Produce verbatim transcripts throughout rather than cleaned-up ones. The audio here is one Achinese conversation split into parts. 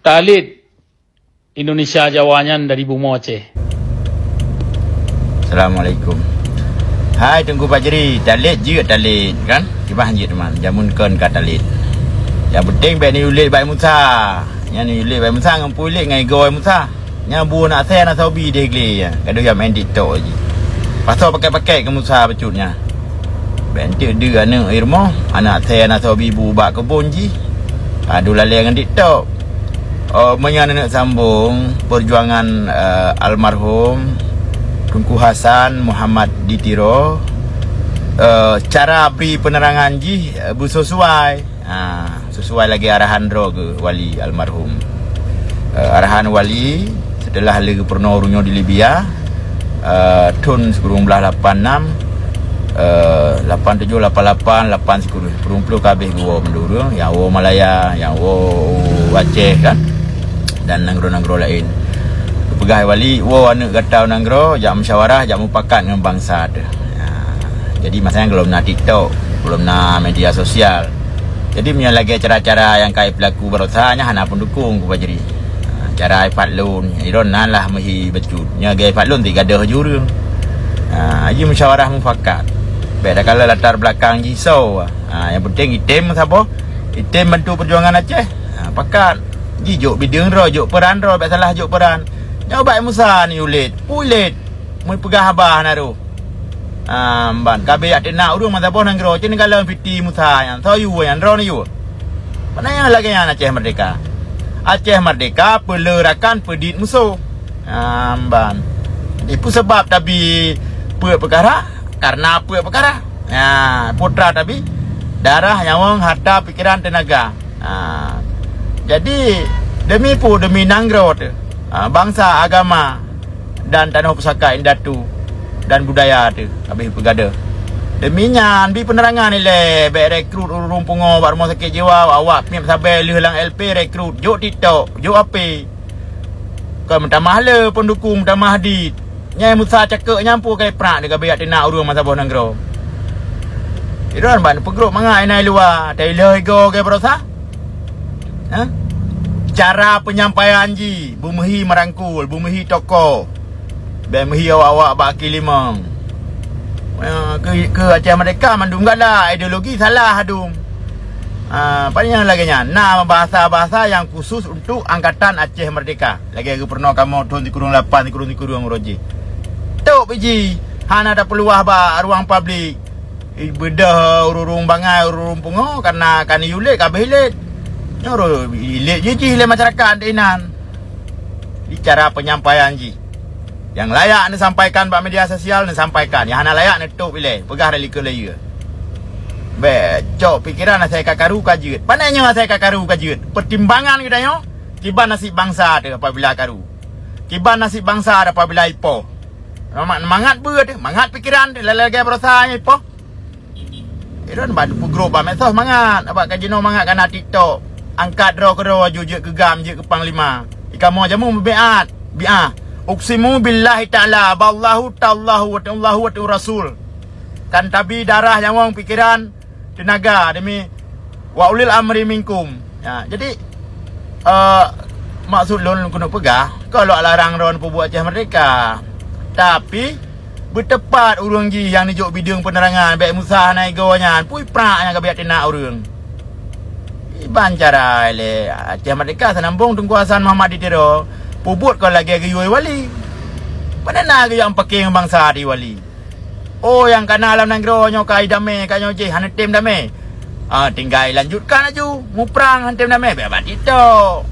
Talét Indonesia Jawa nyan dari bumoe Aceh. Assalamualaikum. Hai Teungku Fajri, talét jeuet talét kan? Kiban jeuet teuma, jameun kon ka talét. Nyang penting bèk neuyue lét bak Musa. Nyan neuyue lét bak Musa ngon pui lét ngon igoe Musa. Nyang bu na asèe na sobi deh glé nyan. Gadoh jak main TikTok jih. Pasoe paket-paket keu Musa bacut nyan. Bèk enteuk deuh aneuk i rumoh, aneuk asèe na sobi bu bak keubon jih. Padub lalèe ngon TikTok. Oh, meunyoe aneuk sambong peujuangan, eh, almarhum Teungku Hasan Muhammad di Tiro, eh, cara bri peunerangan jih, eh, beusesuai. Ha, sesuai lagèe arahan droe geuh wali almarhum. Eh, arahan wali seuteulah lé geupeurunoe ureueng nyoe di Libya, eh, thon sikureueng blaih lapan nam, eh, lapan tujoh, lapan lapan, lapan sikureueng, sikureueng ploh ka abéh geuwoe mandum ureueng, nyang woe Malaya, nyang woe Aceh kan, dan nanggroe-nanggroe laén. Geupeugah wali, "Woe aneuk gata u nanggroe, jak musyawarah, jak mupakat ngon bansa teuh." Ha, jadi masa nyan gohlom na TikTok, gohlom na media sosial. Jadi meunyoe lagèe cara-cara nyang ka ipeulaku baroesa nyan hana peundukung keu Fajri. Ha, cara ipat lôn, i droe nan lah meuhi bacut. Nyoe lagèe ipat lôn ti gadoh ju ureueng. Ha, ji musyawarah mufakat. Bèk takalon latar belakang jih soe. Ha, nyang penting item saboh, item bantu peujuangan Aceh. Ha, pakat. Ji jok bideueng droe, jok peuran droe, bèk salah jok peuran. Nyoe bak Musa ni ulét, ulét. Meupeugah haba hana roh. Ah, ban ka abéh jak teunak ureueng masa boh nanggroe, cit neukalon piti Musa nyan, soe yue nyan, droeneuh yue. Pane nyang lagèe nyan Aceh Merdeka. Aceh Merdeka peuleuh rakan peudiet musoh. Ah, ban. Jadi peue sabab tabi peuet peukara? Karena peuet peukara. Ah, putra tabi darah, nyawöng, harta, pikiran, teunaga. Ha, jadi, demi peue? Demi nanggroe teuh, ha, bansa, agama, dan tanoh pusaka indatu dan budaya teuh ka abéh peugadoh. Demi nyan, bi peunerangan ilèe, bèk rekrut ureueng pungo bak rumoh sakét jiwa, awak miet sabé lheueh lam L P rekrut, jok TikTok, jok H P. Kon meutamah le peundukung, meutamah dit. Nyang Musa cakeuk nyan peue keu prak di gabe jak teunak ureueng masa boh nanggroe. Sidroe ban peugrôp mangat inan i luwa, tai lheueh igoe keu baroesa. Ha? Cara penyampaian jih, beumeuhi meurangkul, beumeuhi tokoh. Bèk meuhi awak-awak bak kaki limong. Ya, keu, keu Aceh Merdeka mandum galak, ideologi salah adum. Ah, paling nyang lagèe nyan, na bahasa-bahasa nyang khusus untuk Angkatan Aceh Merdeka. Lagèe geupeurunoe kamoe thon sikureueng lapan, sikureueng-sikureueng uroe jih. Tok biji, hana tapeuluah bak ruang publik. Beudôh ureueng bangai, ureueng pungo, karena kan yue lét ka abéh lét. Nyoe ilét jih, jih lé masyarakat di inan. Di cara penyampaian jih. Nyang layak neusampaikan bak media sosial, neusampaikan. Nyang hana layak, neutôp ilèe. Peugah dari likot layeue. Bèk cok pikeran asai ka karu ka jeuet. Pane nyoe asai ka karu ka jeuet? Pertimbangan geutanyoe, kiban nasib bansa teuh apabila karu. Kiban nasib bansa teuh apabila ipoh. Mangat, mangat beuet, mangat pikeran teuh, lagèe baroesa nyoe ipoh. Iron ban peugrôp bak medsos mangat, bak ka jinoe mangat ka na TikTok. Angkat droe keudroe aju jeuet keu GAM, jeuet keu panglima. Di kamoe jameun meubiat, biah. Uksimu billahi ta'ala, ballahu tallahu wa ta'allahu wa ta'u rasul. Kan tabi darah, nyawöng, pikeran, teunaga demi wa ulil amri minkum. Ya, jadi, eh, maksud lôn keuneuk peugah, kon lôn larang droe peubuet Aceh Merdeka. Tapi, beuteupat ureueng jih nyang neujok bideueng peunerangan, bèk Musa hana igoe nyan, pui prak nyang ka biet teunak ureueng. Iban cara lé Aceh Merdeka seunambong Teungku Hasan Muhammad di Tiro, peubuet kon lagèe geuyue wali. Pane na geuyue ampakeng bansa di wali. Oh, nyang kana lam nanggroe nyoe ka idamé, ka nyoe jih hana tem damé. Ah, tinggai lanjutkan laju muprang hana tem damé, bèk bak TikTok.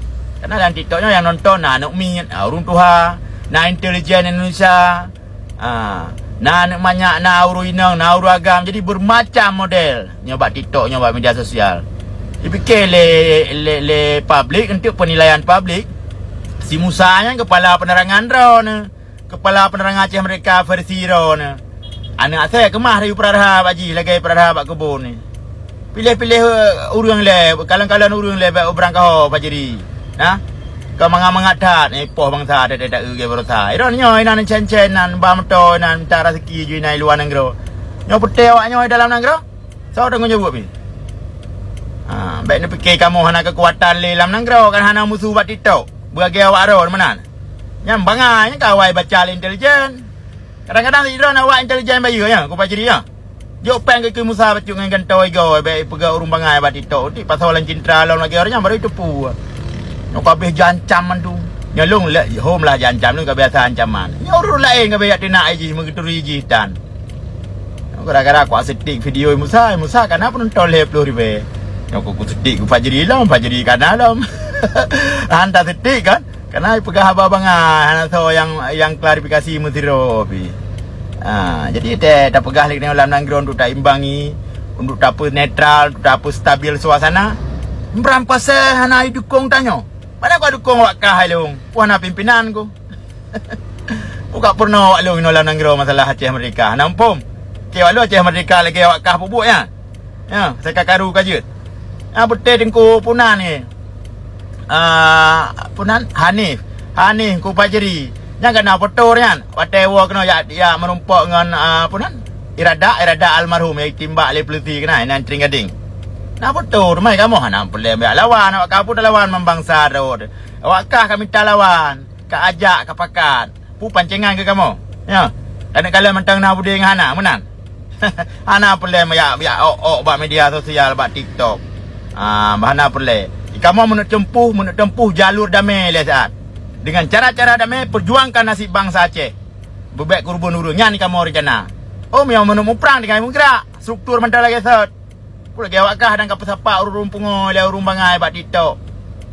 Karena lam TikTok nyoe nyang nonton na aneuk miet, ah, ureueng tuha, na intelijen Indonesia. Ah, na aneuk manyak, na ureueng inong, na ureueng agam. Jadi bermacam model nyoe bak TikTok, nyoe bak media sosial. Dipike lé, lé, lé publik, untuk penilaian publik, si Musa nyan kepala penerangan droeneuh. Kepala penerangan Aceh Merdeka versi droeneuh. Aneuk asèe keumah dari peuraraha bak jih lagèe peuraraha bak keubon ni. Piléh-piléh, eh, ureueng lé, kalon-kalon ureueng lé bèk ubrang kaho Fajri. Nah, ka mangat-mangat that, eh, poh bansa that, that, that, eh, baroesa. Iron nyoe inan cen-cen nan, ba moto nan, mita raseuki ju inan i luwa nanggroe. Nyoe peuté awak nyoe dalam nanggroe. Soe tanggung jaweueb ni? Ha, bèk neupike kamoe hana keukuatan lé lam nanggroe, kan hana musoh bak TikTok. Beuragée awak droe meunan. Nyang bangai nyan ka awai baca lé intelijen. Kadang-kadang sidroe awak intelijen bayeue nyan, ku Fajri nyan. Jok péng keu Musa bacut ngon gantoe igoe, bèk peugah ureueng bangai bak TikTok. Di pasoe lam cintra lom lagée ureueng nyan baru teupeu. Nyoe ka habéh jiancam mandum. Nyoe lôn lé hom lah jiancam, lôn ka biasa ancaman. Nyoe ureueng laén ka bèk jak teunak jih, meugeuturi jih tan. Gara-gara kuak seutik video Musa, Musa kana peunonton lhèe ploh ribèe. Nyoe ku, ku seutik ku Fajri lom, Fajri kana lom. Hana seutik kan? Kana peugah haba bangai, hana soe nyang, nyang klarifikasi meusidroe pih. Ha, jadi teuh tapeugah lé keunoe lam nanggroe untuk taimbangi, untuk tapeu netral, untuk tapeu stabil suasana. Imran Pasé hana idukong tanyoe. Mana kuat dukong awak kah hai lôn? Ku hana pimpinan ku. Ku ka peurunoe awak lôn inoe lam nanggroe masalah Aceh Merdeka. Hana muphom. Keu awak lôn Aceh Merdeka lagée awak kah peubuet nyan. Ya, saya ka karu ka jeuet. Ah, beutôi Teungku Punan ni. Ah, Punan Hanif. Hanif Teungku Fajri. Nyang kana foto nyan. Watée woe keunoe jak, jak meurumpok ngon, ah, Punan. Iradak, Iradak almarhum nyang timbak lé polisi keunan, nan Tring Gading. Na foto teuma kamoe hana peureulée jak lawan, awak kah pun talawan membangsa droe. Awak kah ka mita lawan, ka ajak, ka pakat. Peue pancengan keu kamoe? Nyoe, taneuk kalon mantong na budé ngon hana, meunan? Hana peureulée jak, jak ôk-ôk bak media sosial, bak TikTok. Ah, bah hana peureulée. Kamoe meuneuk tempuh, meuneuk tempuh jalur damé lé saat. Dengan cara-cara damé, perjuangkan nasib bangsa Aceh. Beubèk keureubeuen ureueng nyan kamoe rencana. Oh, meunyoe meuneuk muprang tinggai meugerak, struktur mantong lagée sot. Peue lagée awak kah dan ka peusapat ureueng pungo lé ureueng bangai bak TikTok.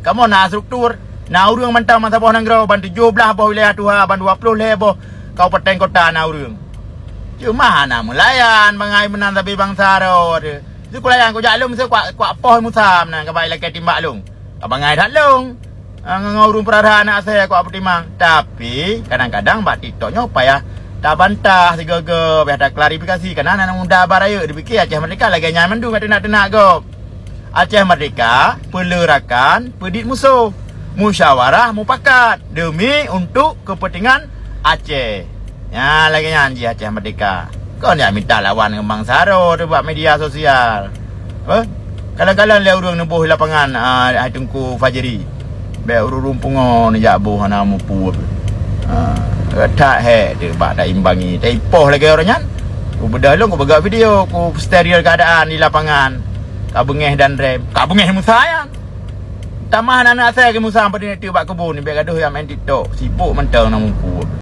Kamoe na struktur, na ureueng mantong bansaboh nanggroe, ban tujoh blaih boh wilayah tuha, ban dua ploh lhèe boh kabupaten kota na ureueng. Cuma hana meulayan bangai meunan sabe bangsa droe. Siku layan kujak lom, si kuak, kuak poh Musa meunan ka bak ilakée timbak lom. Ka bangai that lôn. Ah, ngon, ngon ureueng peurara aneuk asèe kuak peutimang. Tapi, kadang-kadang bak TikTok nyoe payah tabantah sigoe-goe, payah taklarifikasi. Kana aneuk muda ba rayeuk dipike Aceh Merdeka lagèe nyan mandum nyang teunak-teunak gob. Aceh Merdeka, peuleu rakan, peudiet musoh. Musyawarah mupakat demi untuk kepentingan Aceh. Nyan lagèe nyan jih Aceh Merdeka. Kon jak mita lawan ngon bangsa droe bak media sosial. Heh? Kalon-kalon lé ureueng neuboh lapangan, ah, hai Teungku Fajri. Bèk ureueng pungo neujak boh hana mupeue. Ah, that hék teuh bak taimbangi. Taipoh lagèe ureueng nyan. Kubeudôh lôn, kupeugah video, kusteril keuadaan di lapangan. Ka beungèh dan rem. Ka beungèh Musa nyan. Tamah aneuk asèe keu Musa padum teuk bak keubon, bèk gadoh nyang main TikTok. Sibok mantong na mupeue.